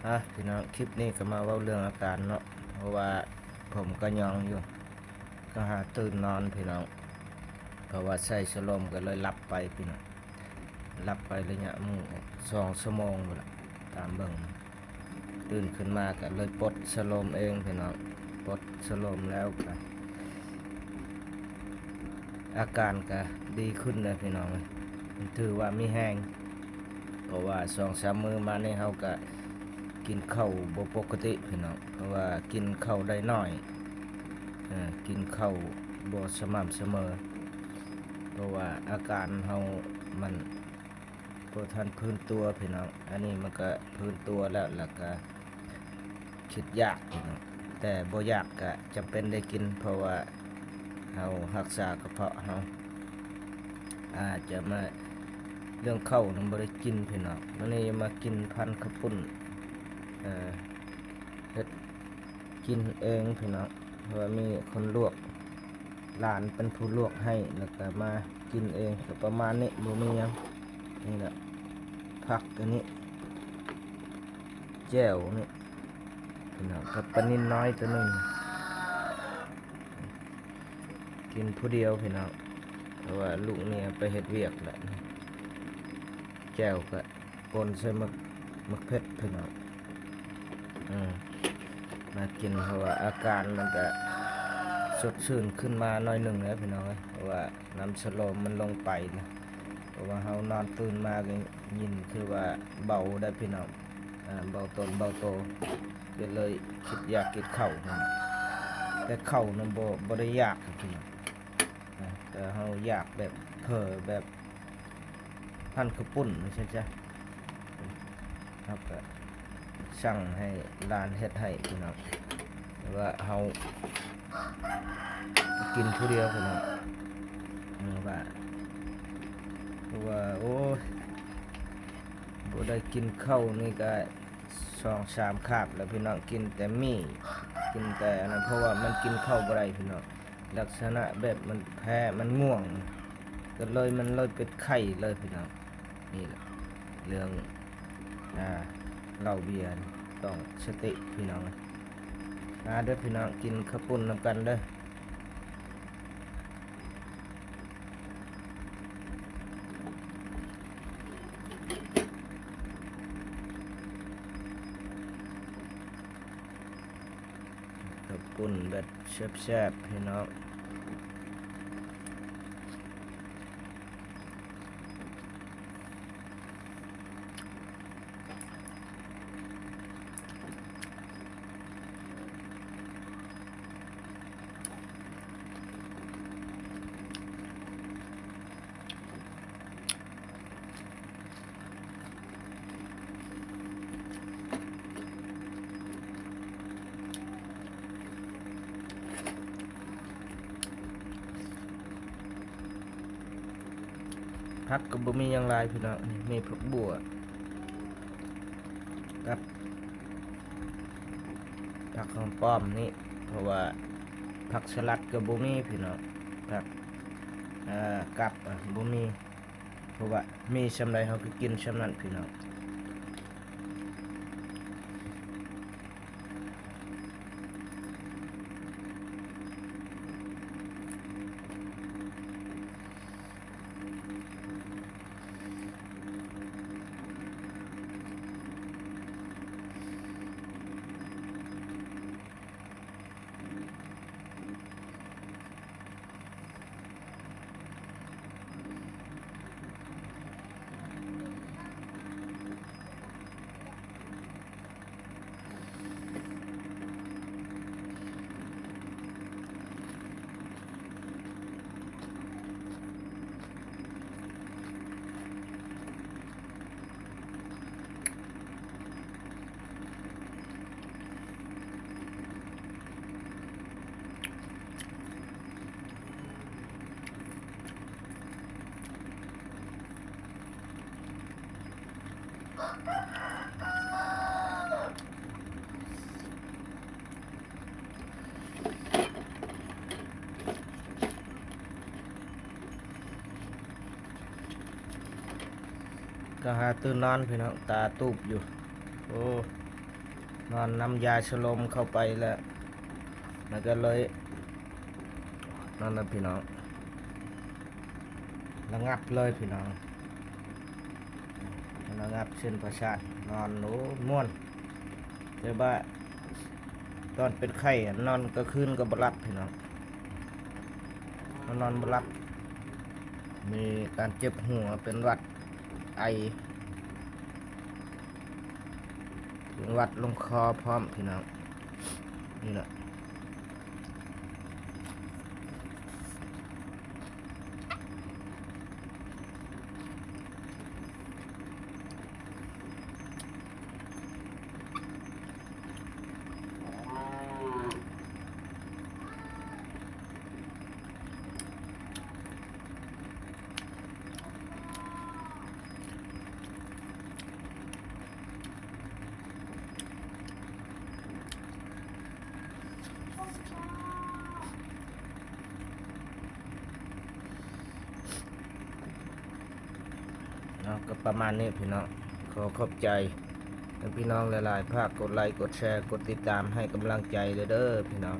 ອ່ະ ພີ່ນ້ອງ ຄລິບນີ້ກໍມາເວົ້າເລື່ອງອາການເນາະ ເພາະວ່າຜົມກໍຫຍອງຢູ່ ກໍຫາຕື່ນນອນພີ່ນ້ອງ ເພາະວ່າໃສ່ສະໂລມກໍເລີຍຫຼັບໄປພີ່ນ້ອງ ຫຼັບໄປໄລຍະມື້ສອງຊົ່ວໂມງພຸ້ນລະ ຕາມເບິ່ງ ຕື່ນຂຶ້ນມາກໍເລີຍປົດສະໂລມເອງພີ່ນ້ອງ ປົດສະໂລມແລ້ວກໍ ອາການກະດີຂຶ້ນແລ້ວພີ່ນ້ອງເອີຍ ຖືວ່າມີແຮງ ເພາະວ່າສອງສາມມື້ມານີ້ເຮົາກະກິນເຂົ້າບໍ່ປົກກະຕິພີ່ນ້ອງ ເພາະວ່າກິນເຂົ້າໄດ້ໜ້ອຍ ເອີ ກິນເຂົ້າບໍ່ສະໝ່ຳສະເໝີ ເພາະວ່າອາການເຮົາມັນ ບໍ່ທັນຟື້ນຕົວພີ່ນ້ອງ ອັນນີ້ມັນກະຟື້ນຕົວແລ້ວ ແລ້ວກະຄິດຢາກພີ່ນ້ອງ ແຕ່ບໍ່ຢາກກະຈຳເປັນໄດ້ກິນ ເພາະວ່າເຮົາຮັກສາກະເພາະເຮົາ ອາດຈະມາ ເລື່ອງເຂົ້ານຳບໍ່ໄດ້ກິນພີ່ນ້ອງ ມື້ນີ້ມາກິນພັນເຂົ້າປຸ້ນ ເຮັດ ກິນເອງພີ່ນ້ອງ ເພາະວ່າມີຄົນລວກ ຫຼານເປັນຜູ້ລວກໃຫ້ ແລ້ວກໍມາກິນເອງ ກໍປະມານນີ້ ບໍ່ມີຫຍັງ ນີ້ແຫຼະ ຜັກອັນນີ້ ແຈ່ວນີ້ພີ່ນ້ອງ ກັບປານິນນ້ອຍໂຕໜຶ່ງ ກິນຜູ້ດຽວພີ່ນ້ອງ ເພາະວ່າລູກເມຍໄປເຮັດວຽກແລ້ວ ແຈ່ວກໍ ປົນໃສ່ໝາກ ໝາກເຜັດພີ່ນ້ອງ ອືມ ມາກິນ ເພາະວ່າອາການມັນກະສົດຊື່ນຂຶ້ນມາໜ້ອຍໜຶ່ງແລ້ວພີ່ນ້ອງເອີຍ ເພາະວ່ານ້ຳສະໂລມມັນລົງໄປນະ ເພາະວ່າເຮົານອນຕື່ນມາກໍຍິນຄືວ່າເບົາໄດ໋ພີ່ນ້ອງ ອາ ເບົາຕົນເບົາໂຕ ກໍເລີຍຄິດຢາກກິນເຂົ້າ ແຕ່ເຂົ້ານະບໍ່ ບໍ່ໄດ້ຢາກພີ່ນ້ອງ ນະ ແຕ່ເຮົາຢາກແບບເຜີແບບ ພັນເຂົ້າປຸ້ນວ່າຊັ້ນຊະ ເຮົາກະສັ່ງໃຫ້ຫຼານເຮັດໃຫ້ພີ່ນ້ອງ ແຕ່ວ່າເຮົາກິນຜູ້ດຽວພີ່ນ້ອງ ເພາະວ່າ ເພາະວ່າ ໂອ້ຍ ບໍ່ໄດ້ກິນເຂົ້ານີ້ກະ ສອງສາມຄາບແລ້ວພີ່ນ້ອງ ກິນແຕ່ໝີ່ ກິນແຕ່ອັນນັ້ນ ເພາະວ່າມັນກິນເຂົ້າບໍ່ໄດ້ພີ່ນ້ອງ ລັກສະນະແບບມັນແພ້ ມັນງ່ວງ ກໍເລີຍ ມັນເລີຍເປັນໄຂ້ເລີຍພີ່ນ້ອງ ນີ້ແຫຼະ ເລື່ອງ ອາ ເຫຼົ້າເບຍ ຕ້ອງສະຕິພີ່ນ້ອງ ມາເດີພີ່ນ້ອງ ກິນເຂົ້າປຸ້ນນຳກັນເດີ. ເຂົ້າປຸ້ນແບບແຊບໆ ພີ່ນ້ອງ. ຜັກກໍບໍ່ມີຫຍັງຫຼາຍພີ່ນ້ອງ ມີຜັກບົ່ວກັບຜັກຫອມປ້ອມນີ້ ເພາະວ່າຜັກສະຫຼັດກໍບໍ່ມີພີ່ນ້ອງ ຜັກ ເອີ ກັບ ອະ ບໍ່ມີ ເພາະວ່າມີສ່ຳໃດເຮົາກໍກິນສ່ຳນັ້ນພີ່ນ້ອງ. ກໍຫາຕື່ນນອນພີ່ນ້ອງ ຕາຕູບຢູ່ ໂອ້. ນອນນຳຢາສະຫຼົມເຂົ້າໄປແລ້ວ ມັນກໍເລີຍ ນັ້ນນະພີ່ນ້ອງ ລະງັບເລີຍພີ່ນ້ອງ ລະງັບເສັ້ນປະສາດ ນອນ ໂອ້ ມ່ວນ ແຕ່ວ່າຕອນເປັນໄຂ້ ນອນກາງຄືນກໍບໍ່ຫຼັບພີ່ນ້ອງ ນອນບໍ່ຫຼັບ ມີການເຈັບຫົວ ເປັນຫວັດ ໄອ ເປັນຫວັດລົງຄໍພ້ອມພີ່ນ້ອງ ນີ້ແຫຼະ. ເນາະ ກໍປະມານນີ້ພີ່ນ້ອງ ຂໍຂອບໃຈພີ່ນ້ອງຫຼາຍໆ ຝາກກົດໄລ ກົດແຊ ກົດຕິດຕາມໃຫ້ກຳລັງໃຈເດີພີ່ນ້ອງ.